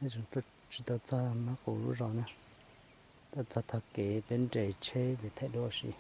Nej tseem tuaj tsis tau txog Mab Qus lub zos na, tuaj txog tog kev peb nres tsheb ces thaij duab ua si.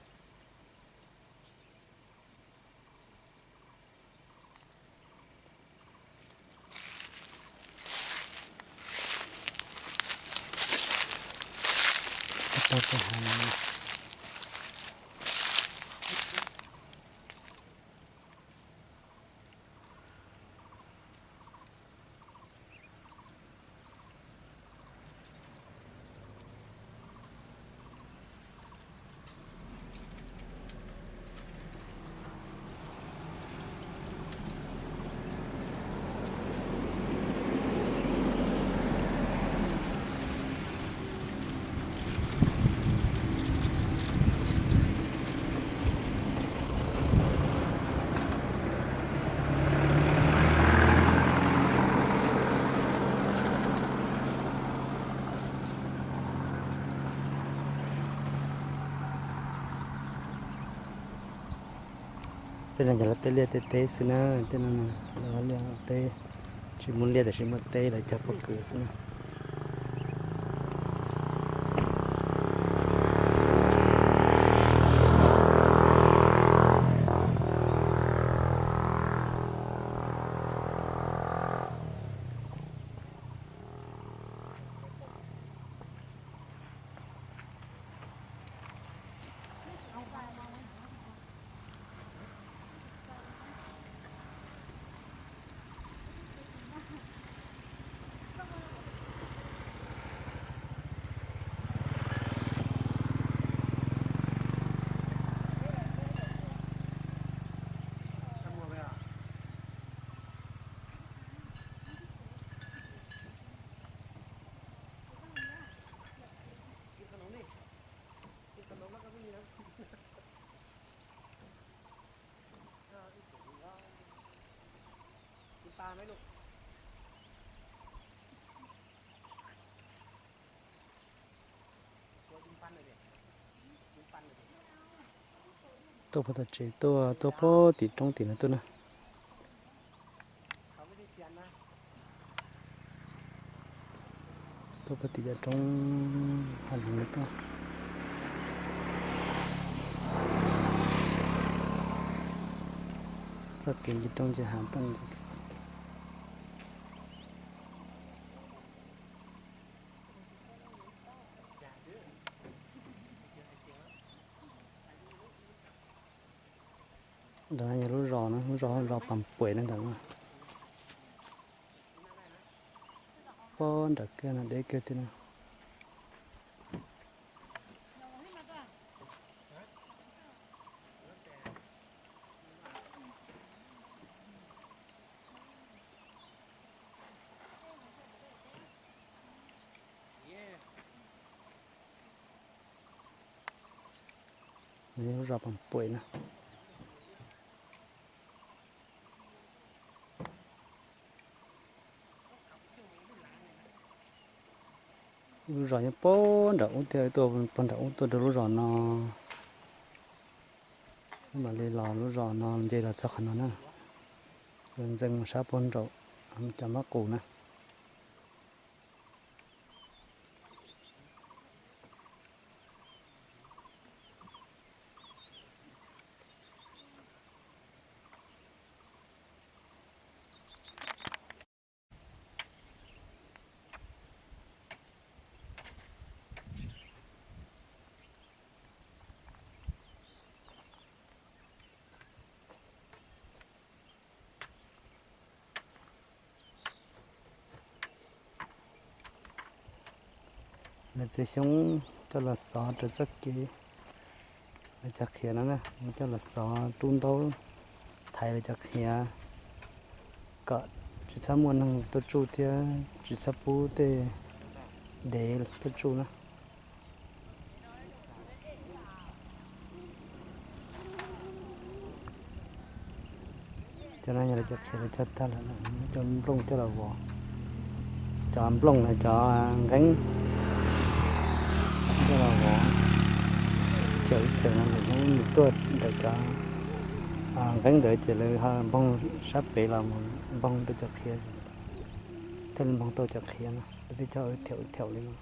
Tej no yog lawv tej liaj tej teb xwb na, tej no lawv liaj teb, tsis muaj liaj tiam sis muaj teb lawv cog pob kws xwb na. Tuaj puag tom tsev tuaj, tuaj puag tim roob tim no tuaj na. Tuaj puag tim cov roob hav zoov no tuaj. Txoj kev ncig roob ncig hav tuaj. Ntawm no yog lub zos na, lub zos, zos Pas Puam na ntawm no. Puag nram kawg no deb kawg thiab na. Lub zos Pas Puam na. Lub zos nyob puag nram ub thiab, tuaj puag nram ub tuaj rau lub zos no. Mam li los lub zos no nce los txog qhov no na. Los ntxeev mus sab puag nraum cov mab qus na. Lawv txiav xyoob coj los xov rau txoj kev lawv cov qhiav no na, coj los xov rub ntaub thaiv lawv cov qhiav kom tsis txhob muaj neeg tuaj tsuj thiab tsis txhob pub tej dev tuaj tsuj na. Cov no yog lawv cov qhiav lawv cog tag lawm, muab cov nplooj coj los vov. Cov nplooj los cov nqeeb coj los vov. Chaw ib chaw no lawv muab mus tuaj ntawm cov nqeeb ntawd ces lawv ho npoog sab pem los mus npoog rau cov qhiav, thiaj li npoog tau cov qhiav no. Peb cog wb thiaum wb thiaum li no.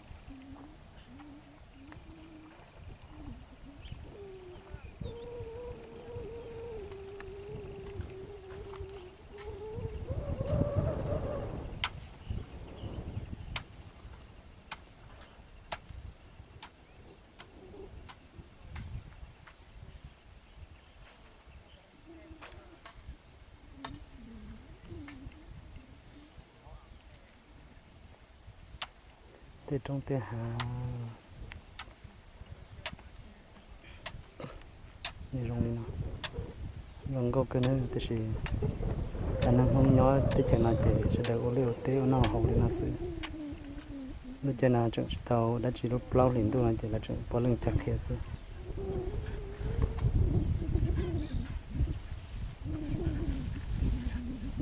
Tej roob tej hav zoo li no, zoo nkauj kawg na. Tiam sis cov neeg Hmoob nyob teb chaws no ces sawv daws ua liaj ua teb ua noj haus li no xwb. Lub caij no tseem tsis tau dab tsi, lub plaub hlis ntuj no ces lawv tseem puav leej cog qhiav xwb.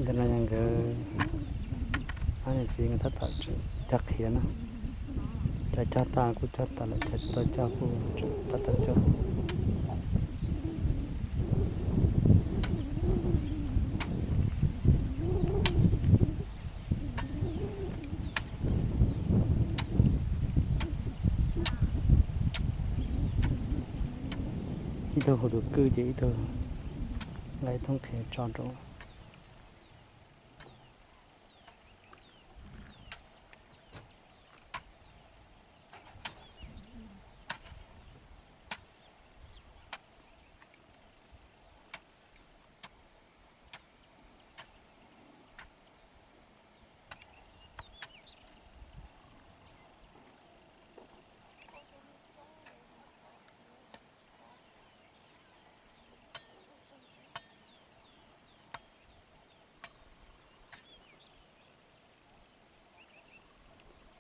Ntawm no yog nkawd ob niam txiv nkawd tab tom cog qhiav na. Cov cog tag kuj cog tas lawm, cov tsis tau cog kuj tab tom cog. Ib tug hu tus kwj ces ib tug nqa ib thoob qhiav tso rau.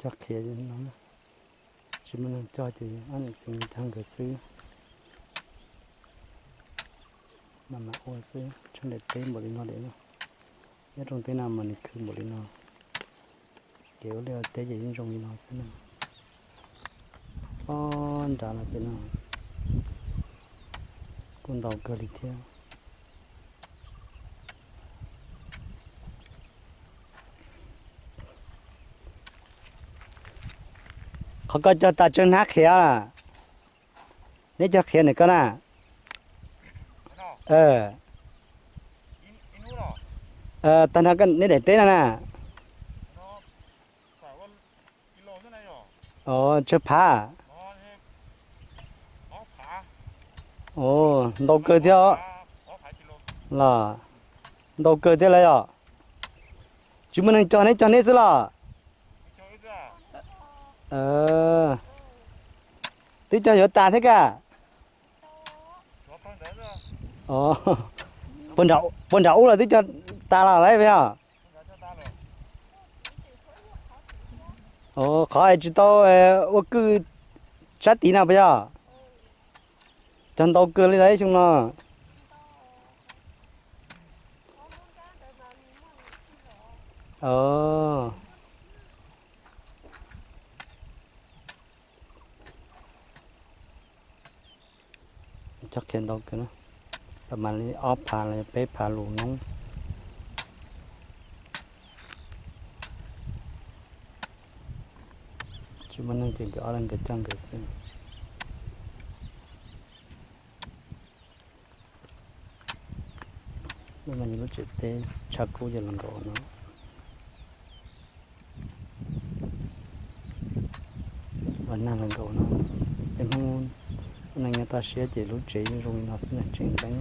Cog qhiav no, tsis muaj neeg cog ces ob niam txiv cog nkawd xwb. Mam mam ua xwb, tsheej daim teb npaum li no li no. Nyob rooj teb no mas nws khwv npaum li no. Kev ua liaj ua teb ces yeej zoo li no xwb na. Ob nrad los pem no kuj ntau kawg li thiab. Qhov koj cog tas tsawg hnab qhiav? Neb cog qhiav ntawm koj na? Tag nrho neb daim teb no na? Tsawg phav? Ntau kawg thiab los. Ntau kawg thiab lawm yom. Tsis muaj neeg cog, neb cog neb xwb los? Twb cog yuav tas thiab ka? Puag nram ub los twb cog tas los lawm puas yog? Qhov es tsis tau ua kwj sab tid no puas yog? Cog ntau kawg li lawm xyoo no. Cog qhiav ntau kawg na, mam li ob phav los yog peb phav lus noob. Tsis muaj neeg ces nkawd ob leeg nkawd cog nkawd xwb. Lub no yog lub tsev teb tshav kub ces los nkaum no. Los nag los nkaum no. Peb Hmoob neej nyob toj siab ces lub tsev yeej zoo li no xwb na, tseem teeb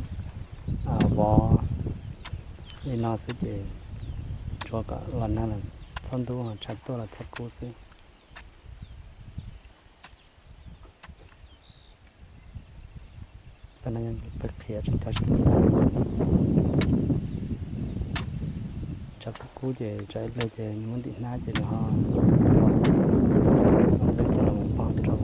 vov li no xwb ces tsuav kom los nag los txhob ntub, tshav tuaj los txhob kub xwb. Pawg no yog pawg qhiav tsis tau tsis tau ntag. Tshav kub kub ces tshav ib pliag ces nws muab ntim hnab ces nws ho ntub coj los mus pog rau.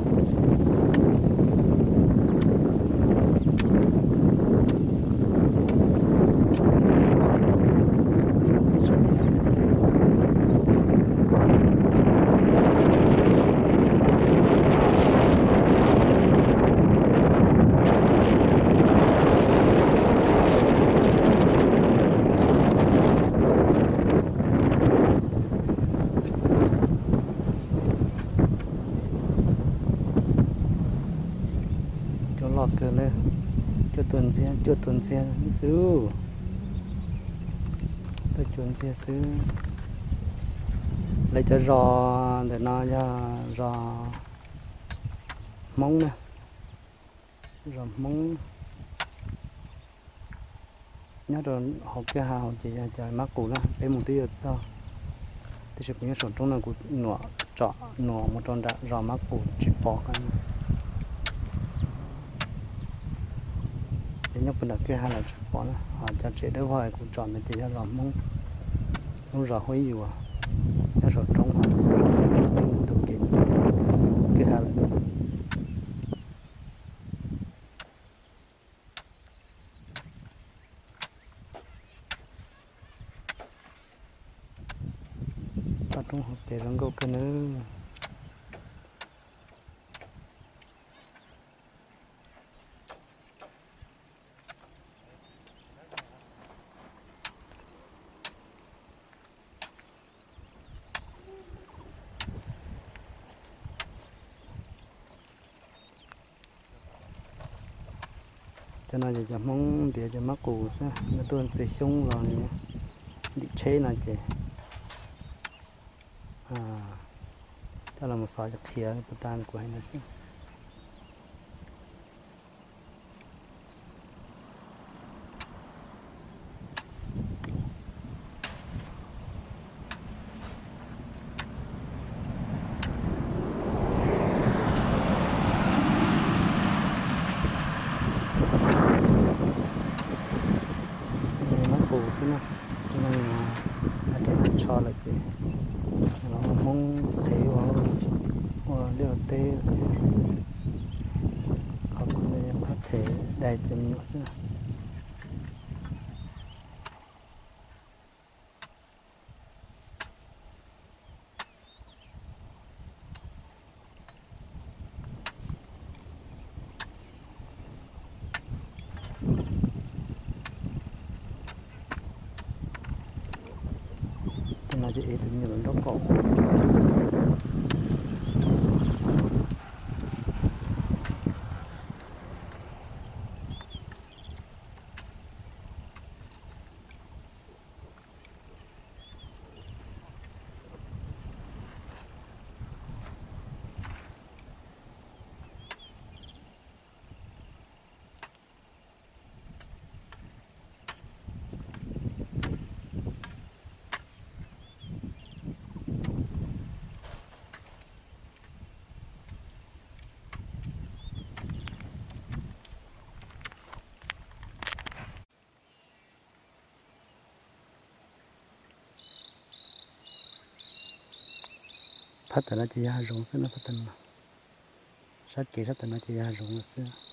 Cuaj tuaj ntxiag, cuaj tuaj ntxiag xwb. Tuaj cuaj ntxiag xwb. Lawv cov zos ntawm no yog zos Hmoob na, zos Hmoob. Nyob rau hauv kwj ha hauv ces yog cov mab qus na, peb mus twb yuav txog. Tab sis kuv nyob saum roob no kuv nuam tsom nuam mus rau nram zos mab qus tsis pom qab. Ces nyob puag nram kwj ha los tsis pom na, ho cov tsev dawb vog kuv tsom ntawd ces yog zos Hmoob, lub zos Huab Yuas, nyob saum roob, peb mus tus kev kwj ha lawm. Toj roob hauv pes zoo nkauj kawg nawb. Cov no ces cov Hmoob ntiav cov mab qus xwb, lawv tuaj ntxias xyoob los ntim tsheb no ces coj los mus xov qhiav puas tas kuv hais ntawd xwb. Mab qus xwb na, tsis neeg hais tias hais tsho lawm ces los ua Hmoob qhev ua liaj ua teb lawm xwb. Qhov kuv ntawd yog phab phem dai cov me nyuam xwb na. Tej no ces ev tus me nyuam los nraub qaum. Phab tam no ces yog hav zoov xwb no, phab tam no. Sab kev sab tam no ces yog hav zoov lawm xwb.